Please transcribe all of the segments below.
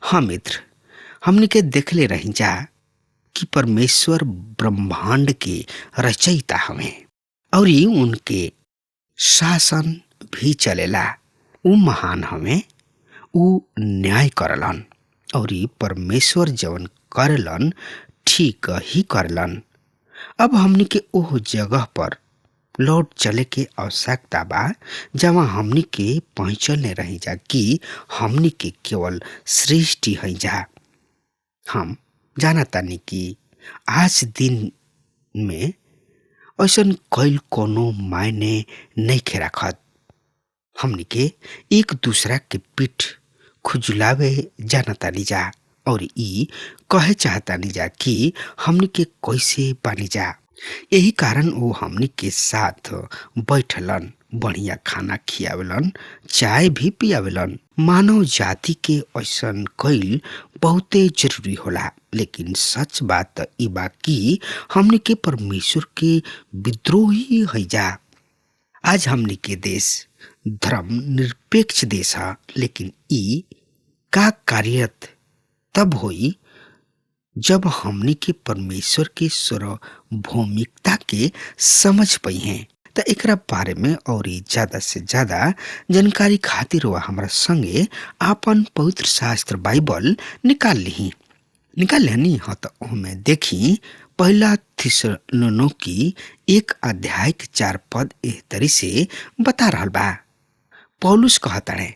हाँ मित्र, हमनी के देखले रही जा कि परमेश्वर ब्रह्मांड के रचयिता हमें और उनके शासन भी चलेला। ऊ महान हमें, ऊ न्याय करलन और परमेश्वर जवन करलन ठीक ही करलन। अब हमनी के ओह जगह पर लौट चले के आवश्यकता बा जहाँ हमनी के पहुँचले रही जा कि हमनी के केवल सृष्टि है जा। हम जानतानी कि आज दिन में ऐसन कैल कोनो मायने नहीं राखत। हमनी के एक दूसरा के पीठ खुजलावे जानतानी जा और ई कहे चाहतानी जा कि हमनी के कैसे बानी जा। यही कारण वो हमनी के साथ बैठलन, बढ़िया खाना खियावेलन, चाय भी पियावेलन। मानव जाति के ऐसन कैल बहुते जरूरी होला, लेकिन सच बात ई बा कि हमनी के परमेश्वर के विद्रोही है जा। आज हमनी के देश धर्म निरपेक्ष देश है, लेकिन ई का कार्यरत तब होई जब हमनी के परमेश्वर के सार्वभौमिकता के समझ पई हैं। त एकरा बारे में और ज़्यादा से ज़्यादा जानकारी खातिर वह हमारा संगे आपन पवित्र शास्त्र बाइबल निकाल ली। निकाल लेनी हाँ तो ओमे देखी पहला थिस्सलुनीकी 1 अध्याय के 4 पद एह तरी से बता रहल बा। पौलुस कहताड़े,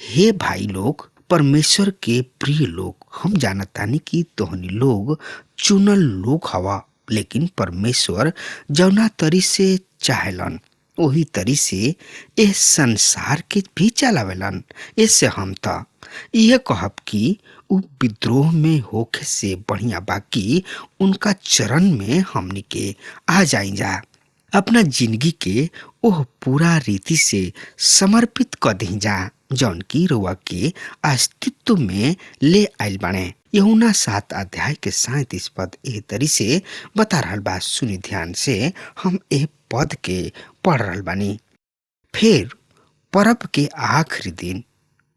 हे भाई लोग, परमेश्वर के प्रिय लोग, हम जानतानी कि तोहनी लोग चुनल लोग हवा, लेकिन परमेश्वर जौना तरी से चाहेलन वही तरी से एह संसार के भी चलावेलन। इससे हम त यह कहब कि उ विद्रोह में होखे से बढ़िया बाकी उनका चरण में हमनी के आ जाई जा, अपना जिंदगी के ओह पूरा रीति से समर्पित कर दी जा जौन की रुआ के अस्तित्व में ले आयल बाणे। यूहन्ना 7 अध्याय के 37 पद एह तरी से बता रहल बा। सुनी ध्यान से हम एह पद के पढ़ रहल बानी। फिर परब के आखिरी दिन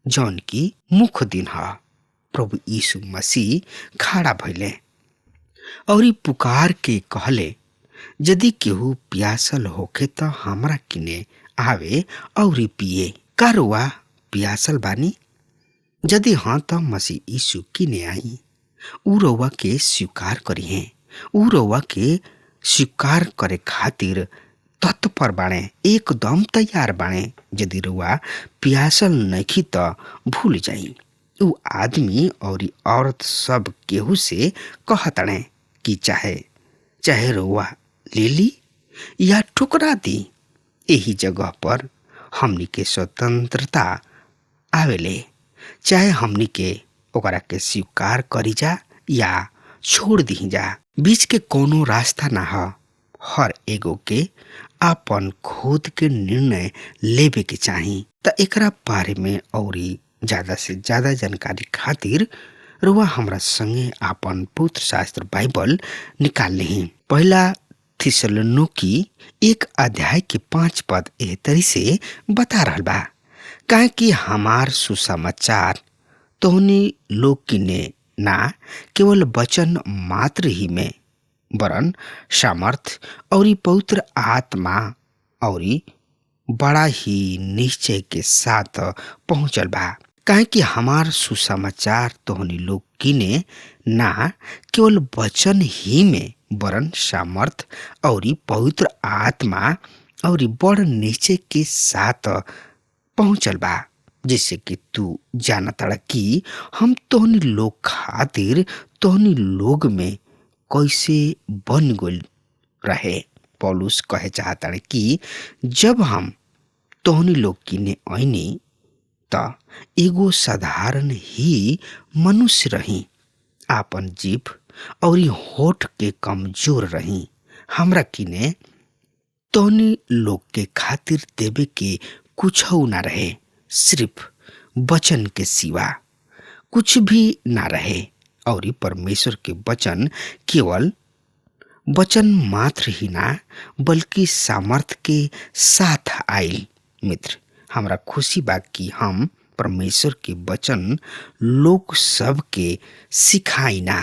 जौन की मुख्य दिन ह, प्रभु यीशु मसीह खड़ा भइले और पुकार के कहले, यदि केहू प्यासल होखे त हमरा किने आवे और पिए। का रुआ प्यासल बानी? यदि हाँ त मसीह यीशु किने आई, ऊ रउआ के स्वीकार करिहे। ऊ रउआ के स्वीकार करे खातिर तत्पर बाणे, एकदम तैयार बाणे। यदि रउआ प्यासल नइखी त भूल जाई। ऊ आदमी और औरत सब केहू से कहतणे कि चाहे चाहे रउआ ले ली या ठुकरा दी, यही जगह पर हमनी के स्वतंत्रता आवेले। चाहे हमनी के ओकरा के स्वीकार करी जा या छोड़ दी जा, बीच के कोनो रास्ता ना ह। हर एगो के आपन खुद के निर्णय लेवे के चाही। त एकरा बारे में औरी ज़्यादा से ज़्यादा जानकारी खातिर रुआ हमरा संगे आपन पुत्र शास्त्र बाइबल निकाल ली। पहला थिस्सलुनीकी 1 अध्याय के 5 पद एह तरी से बता रहल बा, काहे कि हमार सुसमाचार तोहनी लोग किने ना केवल वचन मात्र ही में वरन सामर्थ और पवित्र आत्मा और बड़ा ही निश्चय के साथ पहुँचल बा। काहे कि हमार सुसमाचार तोहनी लोग किने ना केवल वचन ही में वरन सामर्थ और पवित्र आत्मा और बड़ निश्चय के साथ पहुँचल बा, जैसे कि तू जानता कि हम तोहनी लोग खातिर तोहनी लोग में कैसे बन गइल रहे। पौलुस कहे चाहता कि जब हम तोहनी लोग किने ऐनी त एगो साधारण ही मनुष्य रही, आपन जीभ और होठ के कमजोर रही। हमरा किने तोहनी लोग के खातिर देवे के कुछ ना रहे, सिर्फ वचन के सिवा कुछ भी ना रहे। और परमेश्वर के वचन केवल वचन मात्र ही ना बल्कि सामर्थ के साथ आयल। मित्र, हमरा खुशी बा कि हम परमेश्वर के वचन लोग सब के सिखाई ना,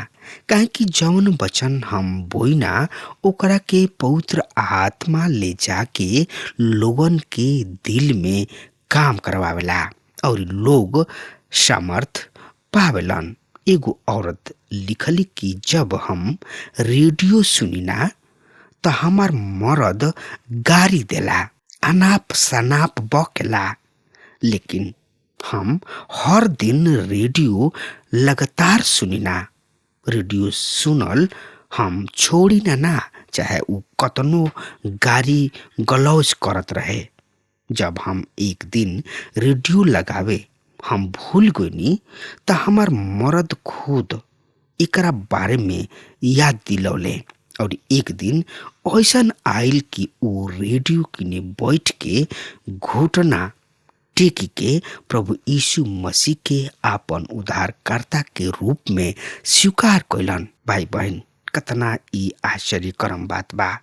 काहे कि जौन वचन हम बोइना ओकरा के पवित्र आत्मा ले जाके लोगन के दिल में काम करवावेला और लोग सामर्थ पावेलन। एगो औरत लिखली कि जब हम रेडियो सुनिना त हमार मर्द गारी देला, अनाप शनाप बकेला, लेकिन हम हर दिन रेडियो लगातार सुनिना। रेडियो सुनल हम छोड़ी ना ना, चाहे उ कतनो गारी गलौज करत रहे। जब हम एक दिन रेडियो लगावे हम भूल गईनी त हमार मर्द खुद एकरा बारे में याद दिलौले और एक दिन ऐसन आइल कि उ रेडियो किने बैठ के घुटना टेक के प्रभु यीशु मसीह के आपन उद्धारकर्ता के रूप में स्वीकार कैलन। भाई बहन, कतना ई आश्चर्यकरम बात बा।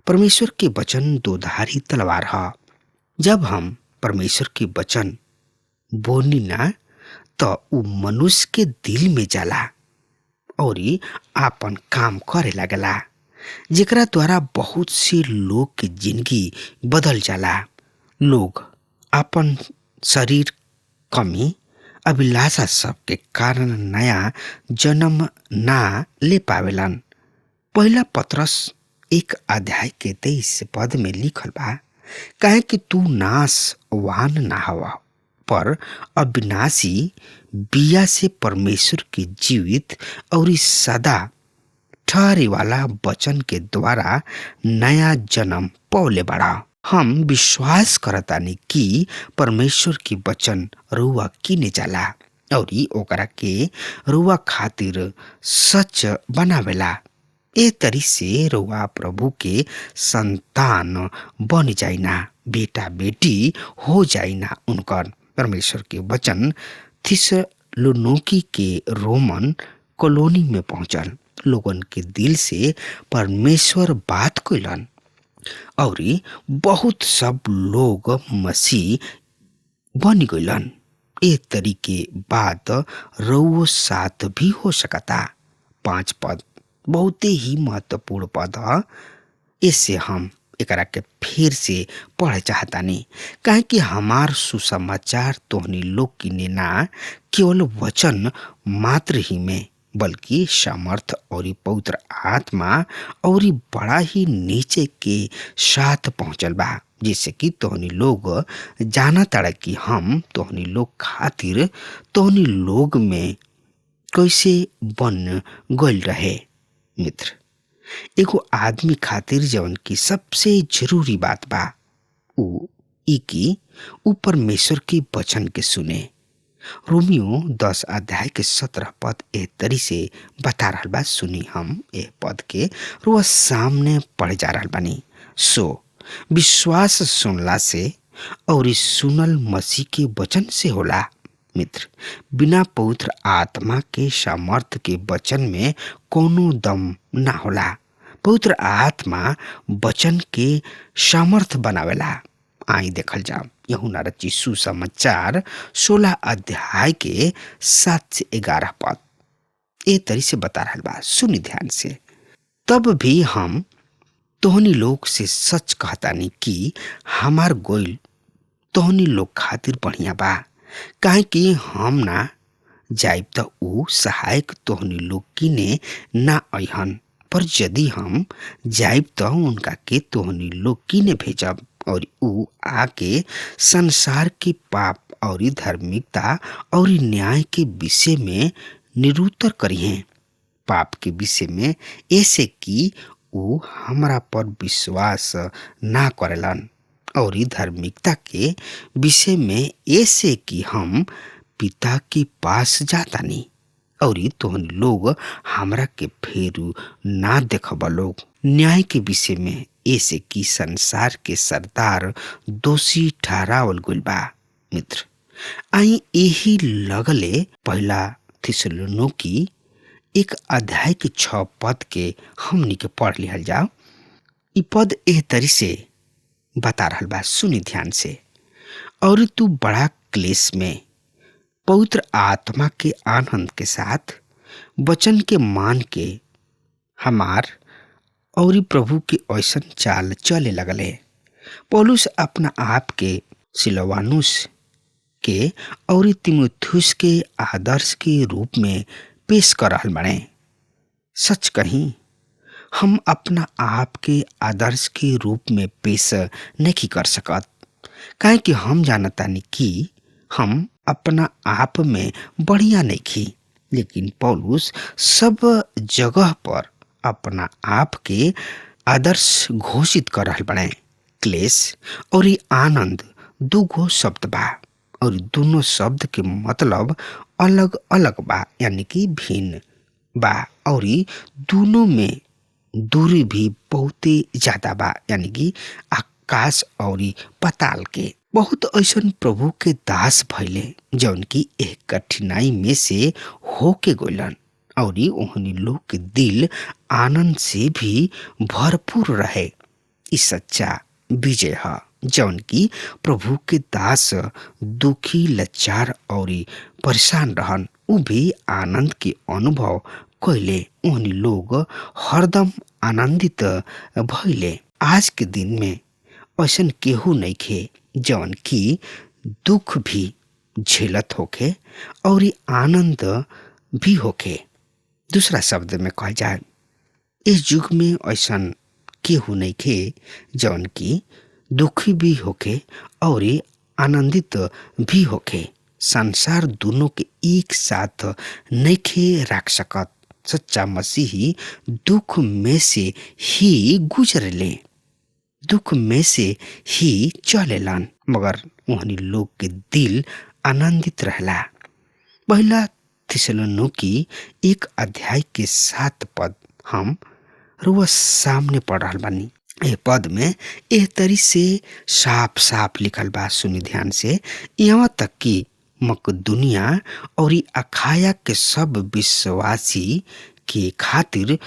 परमेश्वर के वचन दोधारी तलवार ह। जब हम परमेश्वर के वचन बोनी ना त उ मनुष्य के दिल में जाला और आपन काम करे लगला, जेकरा द्वारा बहुत से लोग के जिंदगी बदल जाला। लोग आपन शरीर कमी अभिलाषा सब के कारण नया जन्म ना ले पावेलन। पहला पतरस 1 अध्याय के 23 पद में लिखल बा, काहे कि तू नाश वान ना हवा पर अविनाशी बिया से परमेश्वर के जीवित और सदा ठहरे वाला वचन के द्वारा नया जन्म पौले बड़ा। हम विश्वास करतानी कि परमेश्वर के वचन रुआ किने जाला और ओकरा के रुआ खातिर सच बनावेला। ए तरी से रुआ प्रभु के संतान बन जाइना, बेटा बेटी हो जाइना उनकर। परमेश्वर के वचन थिस्सलुनीकी के रोमन कॉलोनी में पहुंचल। लोगन के दिल से परमेश्वर बात कैलन और बहुत सब लोग मसीह बन गइलन। ए तरीके बात रउओ साथ भी हो सकता। 5 पद बहुते ही महत्वपूर्ण पद ह। इससे हम एकरा के फिर से पढ़े चाहतानी, काहे कि हमार सुसमाचार तोहनी लोग की ना केवल वचन मात्र ही में बल्कि सामर्थ और पवित्र आत्मा और बड़ा ही नीचे के साथ पहुंचल बा, जिससे कि तोहनी लोग जाना ताड़ा कि हम तोहनी लोग खातिर तोहनी लोग में कैसे बन गइल रहे। मित्र, एगो आदमी खातिर जवन की सबसे जरूरी बात बा उ ई कि उ परमेश्वर के वचन के सुने। रोमियो 10 अध्याय के 17 पद ए तरी से बता रहल बा। सुनी, हम ए पद के रोज सामने पढ़े जा रहल बानी। सो विश्वास सुनला से और सुनल मसीह के वचन से होला। मित्र, बिना पवित्र आत्मा के सामर्थ के वचन में कोनो दम ना होला। पवित्र आत्मा वचन के सामर्थ बनावेला। आई देखल जाओ यूहन्ना रचित सुसमाचार 16 अध्याय के 7 से 11 पद ए तरी से बता रहल बा। सुनी ध्यान से। तब भी हम तोहनी लोग से सच कहतानी कि हमार गोइल तोहनी लोग खातिर बढ़िया बा, काहे कि हम ना जाइब त ऊ सहायक तोहनी लोग किने ना अइहन, पर यदि हम जाइब त उनका के तोहनी लोग किने भेजब और ऊ आके संसार के पाप और धार्मिकता और न्याय के विषय में निरुत्तर करिहें। पाप के विषय में ऐसे कि ऊ हमरा पर विश्वास ना करेलन, और धार्मिकता के विषय में ऐसे कि हम पिता के पास जातानी और तोहन लोग हमरा के फेरू ना देखब लोग। न्याय के विषय में ऐसे कि संसार के सरदार दोषी ठहरावल गइल बा। मित्र, आई यही लगले पहला थिस्सलुनीकी 1 अध्याय के 6 पद के हमनी के पढ़ लिहल जाओ। ई पद एह तरी से बता रहल बा, सुनी ध्यान से। और तू बड़ा क्लेश में पवित्र आत्मा के आनंद के साथ वचन के मान के हमार और प्रभु के ऐसन चाल चले लगले। पौलुस अपना आप के सिलवानुस के और तिमुथियुस के आदर्श के रूप में पेश कर रहल बने। सच कहीं हम अपना आप के आदर्श के रूप में पेश नहीं कर सकत, काहे कि हम जानतानी कि हम अपना आप में बढ़िया नहीं खी। लेकिन पौलुस सब जगह पर अपना आप के आदर्श घोषित कर रहल बने। क्लेश और आनंद दूगो शब्द बा और दोनों शब्द के मतलब अलग अलग बा, यानी कि भिन्न बा, और दोनों में दूरी भी बहुते ज्यादा बा, यानी कि आकाश और पताल के। बहुत ऐसन प्रभु के दास भइले जौन की एक कठिनाई में से होके गइलन और ओहनी लोग के दिल आनंद से भी भरपूर रहे। ई सच्चा विजय है जौन की प्रभु के दास दुखी, लाचार और परेशान रहन, उ भी आनंद के अनुभव कैले। ओहनी लोग हरदम आनंदित भइले। आज के दिन में ऐसन केहू नहीं खे जौन की दुख भी झेलत होखे और आनंद भी होखे। दूसरा शब्द में कहा जाए, इस युग में ऐसन केहू नहीं खे जौन की दुखी भी होखे और आनंदित भी होखे। संसार दोनों के एक साथ नहीं रख सकत। सच्चा मसीही दुख में से ही गुजरले, दुख में से ही चलेलन, मगर ओहनी लोग के दिल आनंदित रहला। पहला थिस्सलुनीकी 1 अध्याय के 7 पद हम रुआ सामने पढ़ रहल बानी। एह पद में एह तरी से साफ साफ लिखल बा, सुनी ध्यान से। यहाँ तक कि मकदुनिया और अखाया के सब विश्वासी के खातिर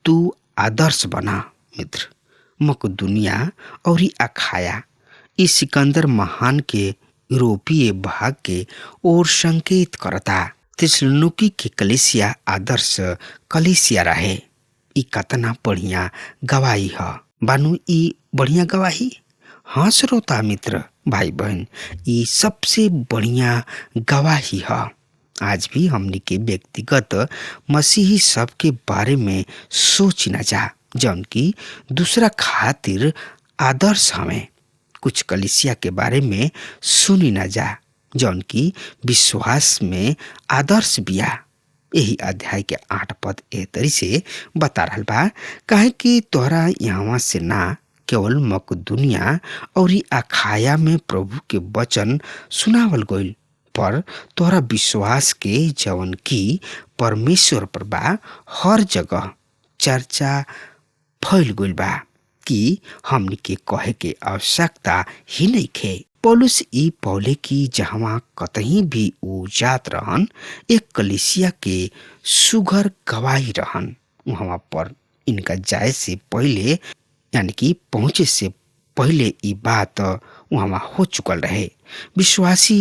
तू आदर्श बना। मित्र, मकदुनिया और अखाया इस सिकंदर महान के यूरोपीय भाग के ओर संकेत करता। थिस्सलुनीकी के कलीसिया आदर्श कलीसिया रहे। ई कतना बढ़िया गवाही ह बानू, ई बढ़िया गवाही। हाँ श्रोता मित्र, भाई बहन, ई सबसे बढ़िया गवाही ह। आज भी हमनी के व्यक्तिगत मसीही सब के बारे में सोच न जा जौन की दूसरा खातिर आदर्श हमें। कुछ कलीसिया के बारे में सुनी न जा जौन की विश्वास में आदर्श बिया। यही अध्याय के 8 पद ए तरी से बता रहल बा, काहे कि तोहरा यहाँ से ना केवल मकदुनिया और अखाया में प्रभु के वचन सुनावल गइल, पर तोहरा विश्वास के जवन की परमेश्वर पर बा हर जगह चर्चा फैल गइल बा कि हमनी के कहे के आवश्यकता ही नहीं खे। पौलुस ई पौले की जहवा कतहीं भी ऊ जात रहन, एक कलीसिया के सुघर गवाही रहन। वहाँ पर इनका जाए से पहले, यानी कि पहुँचे से पहले ई बात वहाँ हो चुकल रहे। विश्वासी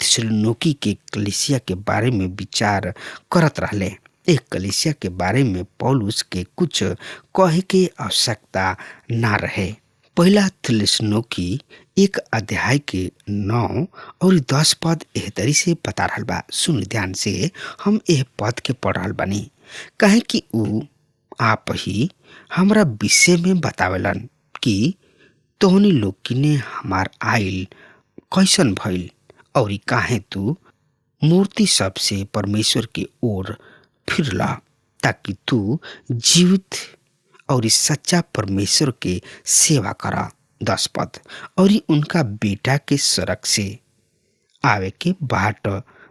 थिस्सलुनीकी के कलीसिया के बारे में विचार करत रहले। एक कलीसिया के बारे में पौलुस के कुछ कहे के आवश्यकता ना रहे। पहला थिस्सलुनीकी 1 अध्याय के 9 और 10 पद एह तरी से बता रहल बा। सुन ध्यान से, हम एह पद के पढ़ रहल बानी, काहे कि ऊ आप ही हमरा विषय में बतावेलन कि तोहनी लोग किने हमार आइल कैसन भइल और काहे तू मूर्ति सबसे परमेश्वर के ओर फिरला, ताकि तू जीवित और सच्चा परमेश्वर के सेवा करा। 10 पद, और उनका बेटा के सड़क से आवे के बाट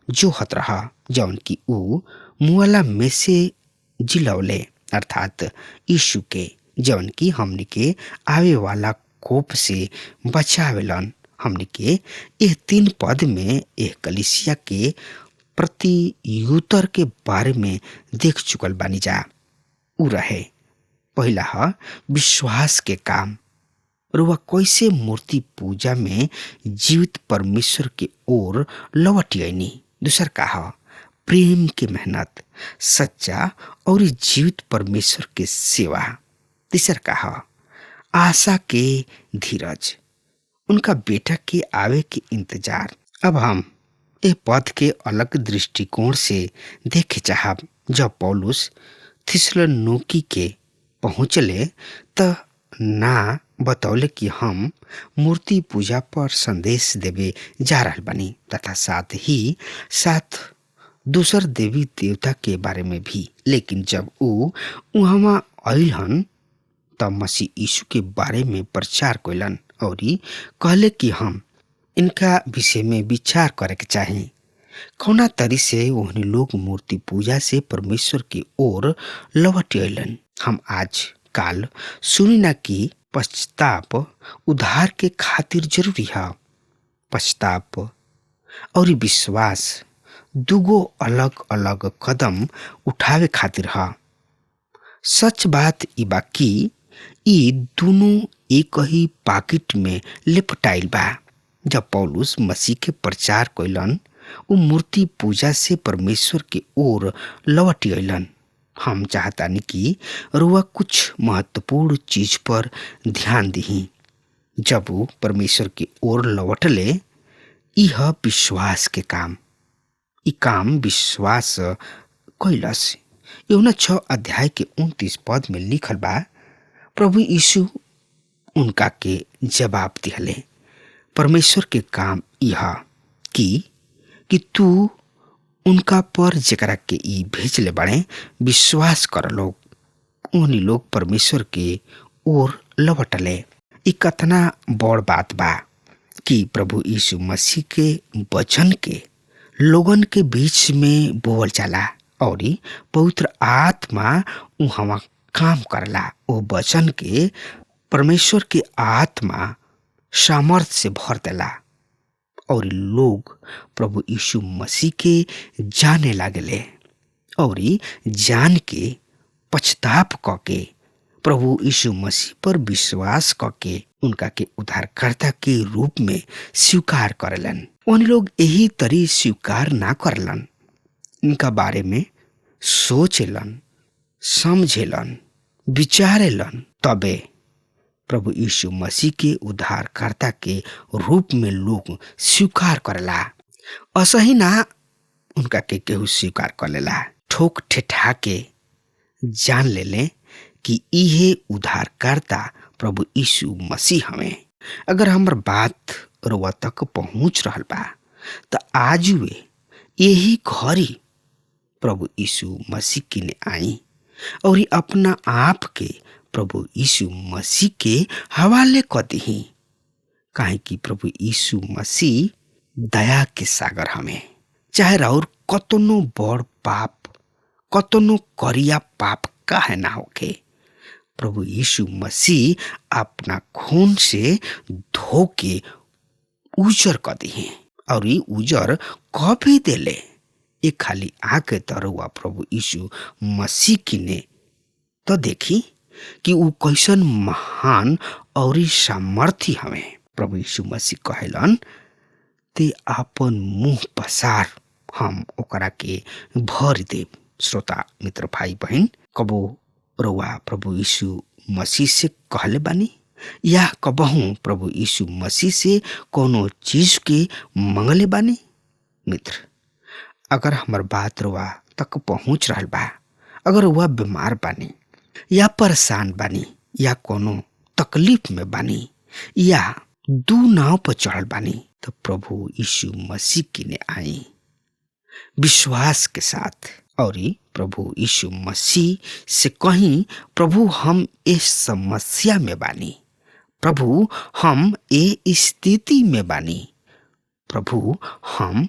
जोहत रहा, जौन की ऊ मुअला में से जिलौले, अर्थात यीशु के, जौन की हमने के आवे वाला कोप से बचावेलन। हमने के यह 3 पद में यह कलीसिया के प्रतियुतर के बारे में देख चुकल बानी जा। उ रहे पहला ह विश्वास के काम। रुआ कैसे मूर्ति पूजा में जीवित परमेश्वर के ओर लौट आईनी। दूसर का ह प्रेम के मेहनत, सच्चा और जीवित परमेश्वर के सेवा। तीसर का ह आशा के धीरज, उनका बेटा के आवे के इंतजार। अब हम ए पद के अलग दृष्टिकोण से देखे चाहब। जब पौलुस थिस्सलुनीकी के पहुँचले त ना बतौले कि हम मूर्ति पूजा पर संदेश देवे जा रहल बानी तथा साथ ही साथ दूसर देवी देवता के बारे में भी। लेकिन जब ऊ उहवा अइलन त मसीह यीशु के बारे में प्रचार कइलन और कहले कि हम इनका विषय में विचार करे के चाही। कौना तरी से ओहनी लोग मूर्ति पूजा से परमेश्वर की ओर लौट अइलन। हम आज काल सुनी ना कि पश्चाताप उद्धार के खातिर जरूरी है। पश्चाताप और विश्वास दुगो अलग अलग कदम उठावे खातिर है। सच बात ई बा कि ई दोनों एक ही पाकिट में लिपटाइल बा। जब पौलुस मसीह के प्रचार कइलन, उ मूर्ति पूजा से परमेश्वर के ओर लौट अइलन। हम चाहतानी कि रुआ कुछ महत्वपूर्ण चीज पर ध्यान दही। जब वो परमेश्वर की ओर लौटले, यह विश्वास के काम, ई काम विश्वास कैलस। यूहन्ना 6 अध्याय के 29 पद में लिखल बा, प्रभु यीशु उनका के जवाब दिहले, परमेश्वर के काम यह कि तू उनका पर जेकरा के ई भेजले बाड़े विश्वास कर लोग। उन्हीं लोग परमेश्वर के ओर लौटले। ई कतना बड़ बात बा कि प्रभु यीशु मसीह के वचन के लोगन के बीच में बोवल जाला और पवित्र आत्मा उहवा काम करला। ओ वचन के परमेश्वर के आत्मा सामर्थ से भर देला और लोग प्रभु यीशु मसीह के जाने लागले और जान के पछताप क के प्रभु यीशु मसीह पर विश्वास क के उनका के उद्धारकर्ता के रूप में स्वीकार करलन। उन लोग यही तरी स्वीकार ना करलन, इनका बारे में सोचलन, समझेलन, विचारेलन, तबे प्रभु यीशु मसीह के उद्धारकर्ता के रूप में लोग स्वीकार करला। असही ना उनका के केहू स्वीकार कर लेला। ठोक ठेठा के जान ले लें कि इहे उद्धारकर्ता प्रभु यीशु मसीह हमें। अगर हमर बात रुआ तक पहुँच रहल बा त आज वे यही घड़ी प्रभु यीशु मसीह किने आई और अपना आप के प्रभु यीशु मसीह के हवाले क दिही। काहे कि प्रभु यीशु मसीह दया के सागर हमें। चाहे राउर कतनो बड़ पाप, कतनो करिया पाप काहे ना होके, प्रभु यीशु मसीह अपना खून से धो के उजर क दिहे और ये उजर क भी देले। ये खाली आके तरुआ प्रभु यीशु मसीह किने तो देखी कि ऊ कैसन महान और सामर्थी हमें। प्रभु यीशु मसीह कहलन, ते आपन मुंह पसार, हम ओकरा के भर देव। श्रोता मित्र भाई बहन, कबो रउआ प्रभु यीशु मसीह से कहले बानी या कबहू प्रभु यीशु मसीह से कोनो चीज के मंगले बानी? मित्र, अगर हमर बात रुआ तक पहुँच रहल बा, अगर वह बीमार बानी या परेशान बानी या कोनो तकलीफ में बानी या दू नाव पर चढ़ल बानी, तो प्रभु यीशु मसीह किने आई विश्वास के साथ और प्रभु यीशु मसीह से कहीं, प्रभु हम इस समस्या में बानी, प्रभु हम ए स्थिति में बानी, प्रभु हम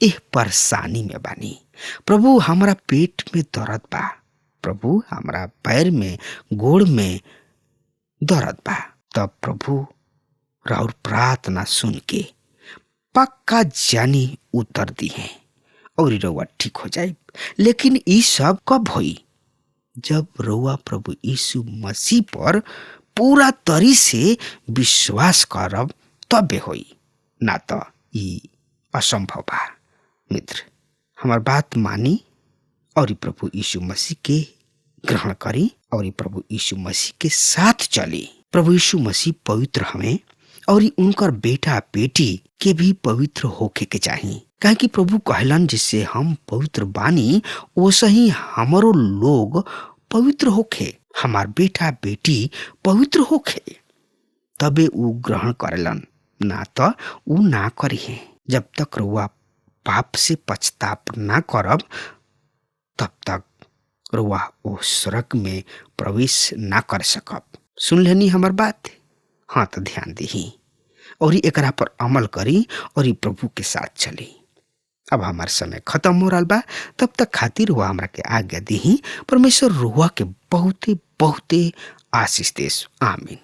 एह परेशानी में बानी, प्रभु हमारा पेट में दर्द बा, प्रभु हमारा पैर में गोड़ में दर्द बा, तब प्रभु राउर प्रार्थना सुन के पक्का जानी उतर दी है और रउआ ठीक हो जाए। लेकिन ये सब कब होई? जब रउआ प्रभु यीशु मसीह पर पूरा तरी से विश्वास करब तबे होई, ना तो ई असंभव बा। मित्र, हमार बात मानी और प्रभु यीशु मसीह के ग्रहण करी और प्रभु यीशु मसीह के साथ चली। प्रभु यीशु मसीह पवित्र हमें और उनकर बेटा बेटी के भी पवित्र होखे के चाही, काहे कि प्रभु कहलन जिससे हम पवित्र बानी ओसे ही हमरो लोग पवित्र होखे, हमार बेटा बेटी पवित्र होखे, तबे ऊ ग्रहण करेलन, ना तो ऊ ना करी। जब तक रुआ पाप से पछताप ना करब तब तक रुआ ओ स्वर्ग में प्रवेश ना कर सकब। सुन लेनी हमार बात? हाँ, तो ध्यान दही और एकरा पर अमल करी और प्रभु के साथ चली। अब हमार समय खत्म हो रहा बा, तब तक खातिर हुआ हमरा के आज्ञा दही। परमेश्वर रुआ के बहुते बहुते आशीष देस। आमीन।